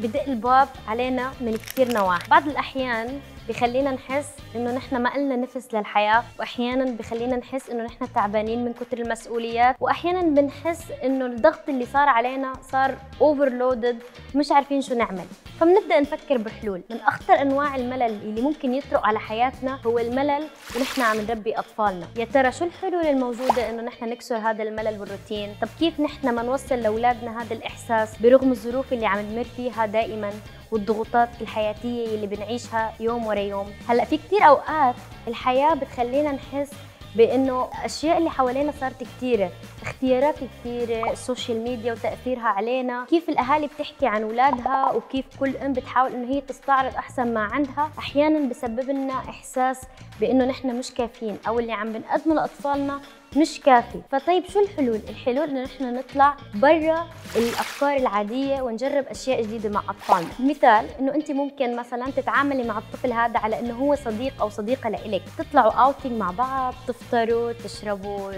بدق الباب علينا من كثير نواحي. بعض الأحيان بخلينا نحس إنه نحن ما إلنا نفس للحياة، وأحياناً بخلينا نحس إنه نحن تعبانين من كتر المسؤوليات، وأحياناً بنحس إنه الضغط اللي صار علينا صار overloaded، مش عارفين شو نعمل، فبنبدأ نفكر بحلول. من أخطر أنواع الملل اللي ممكن يطرق على حياتنا هو الملل ونحن عم نربي أطفالنا. يا ترى شو الحلول الموجودة إنه نحن نكسر هذا الملل والروتين؟ طب كيف نحن ما نوصل لأولادنا هذا الإحساس برغم الظروف اللي عم نمر فيها دائماً والضغوطات الحياتية اللي بنعيشها يوم ورا يوم؟ هلأ في كتير أوقات الحياة بتخلينا نحس بأنه الأشياء اللي حوالينا صارت كتيرة، اختيارات كتيرة، ال social media وتأثيرها علينا، كيف الأهالي بتحكي عن أولادها وكيف كل أم بتحاول إنه هي تستعرض أحسن ما عندها، أحياناً بسبب لنا إحساس بأنه نحن مش كافيين أو اللي عم بنقدمه لأطفالنا مش كافي. فطيب شو الحلول؟ الحلول إنه نحن نطلع برا الأفكار العادية ونجرب أشياء جديدة مع أطفالنا. مثال إنه أنت ممكن مثلاً تتعاملي مع الطفل هذا على إنه هو صديق أو صديقة لإلك، تطلعوا outing مع بعض، تفطروا، تشربوا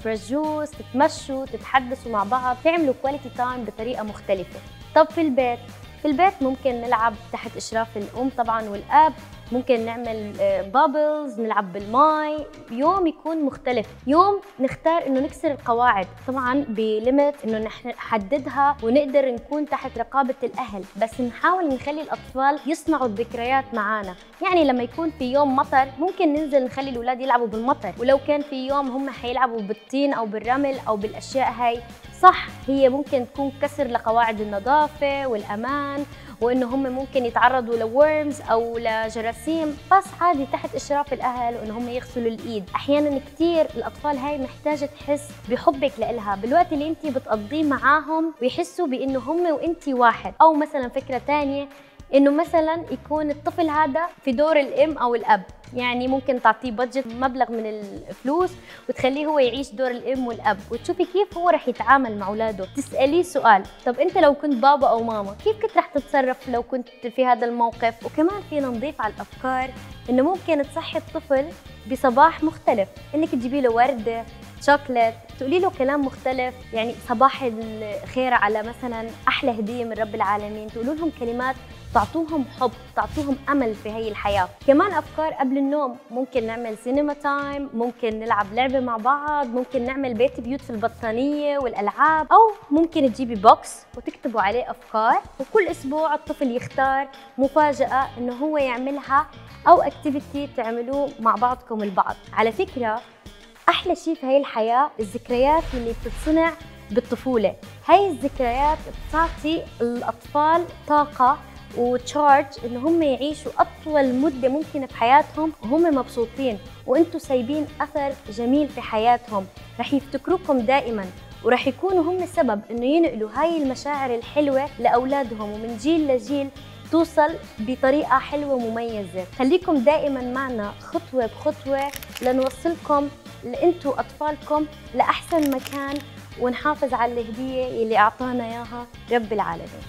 fresh juice، تتمشوا، تتحدثوا مع بعض، تعملوا quality time بطريقة مختلفة. طب في البيت؟ في البيت ممكن نلعب تحت إشراف الأم طبعاً والأب، ممكن نعمل bubbles، نلعب بالماي، يوم يكون مختلف، يوم نختار إنه نكسر القواعد، طبعاً ب limit إنه نحن نحددها ونقدر نكون تحت رقابة الأهل، بس نحاول نخلي الأطفال يصنعوا الذكريات معنا. يعني لما يكون في يوم مطر ممكن ننزل نخلي الأولاد يلعبوا بالمطر، ولو كان في يوم هم حيلعبوا بالطين أو بالرمل أو بالأشياء هاي، صح هي ممكن تكون كسر لقواعد النظافة والأمان وإنه هم ممكن يتعرضوا ل worms أو لجراثيم، بس عادي تحت إشراف الأهل وإنه هم يغسلوا الإيد. أحياناً كثير الأطفال هاي محتاجة تحس بحبك لإلها بالوقت اللي أنت بتقضيه معاهم ويحسوا بإنه هم وأنت واحد. أو مثلاً فكرة تانية إنه مثلاً يكون الطفل هذا في دور الأم أو الأب، يعني ممكن تعطيه budget مبلغ من الفلوس وتخليه هو يعيش دور الأم والأب وتشوفي كيف هو رح يتعامل مع أولاده. تسأليه سؤال، طب أنت لو كنت بابا أو ماما كيف كنت رح تتصرف لو كنت في هذا الموقف؟ وكمان فينا نضيف على الأفكار إنه ممكن تصحي الطفل بصباح مختلف، إنك تجيبي له وردة، شوكليت، تقولي له كلام مختلف، يعني صباح الخير على مثلا أحلى هدية من رب العالمين، تقولوا لهم كلمات تعطوهم حب، تعطوهم أمل في هي الحياة. كمان أفكار قبل النوم، ممكن نعمل cinema time، ممكن نلعب لعبة مع بعض، ممكن نعمل بيت بيوت في البطانية والألعاب، أو ممكن تجيبي box وتكتبوا عليه أفكار، وكل أسبوع الطفل يختار مفاجأة إنه هو يعملها أو activity تعملوه مع بعضكم البعض. على فكرة أحلى شيء في هاي الحياة الذكريات اللي بتتصنع بالطفولة، هاي الذكريات بتعطي الأطفال طاقة و charge إن هم يعيشوا أطول مدة ممكنة في حياتهم وهم مبسوطين، وإنتوا سايبين أثر جميل في حياتهم، رح يفتكروكم دائماً ورح يكونوا هم السبب إنه ينقلوا هاي المشاعر الحلوة لأولادهم، ومن جيل لجيل توصل بطريقة حلوة ومميزة. خليكم دائماً معنا خطوة بخطوة لنوصلكم لإنتوا أطفالكم لأحسن مكان ونحافظ على الهدية اللي أعطانا إياها رب العالمين.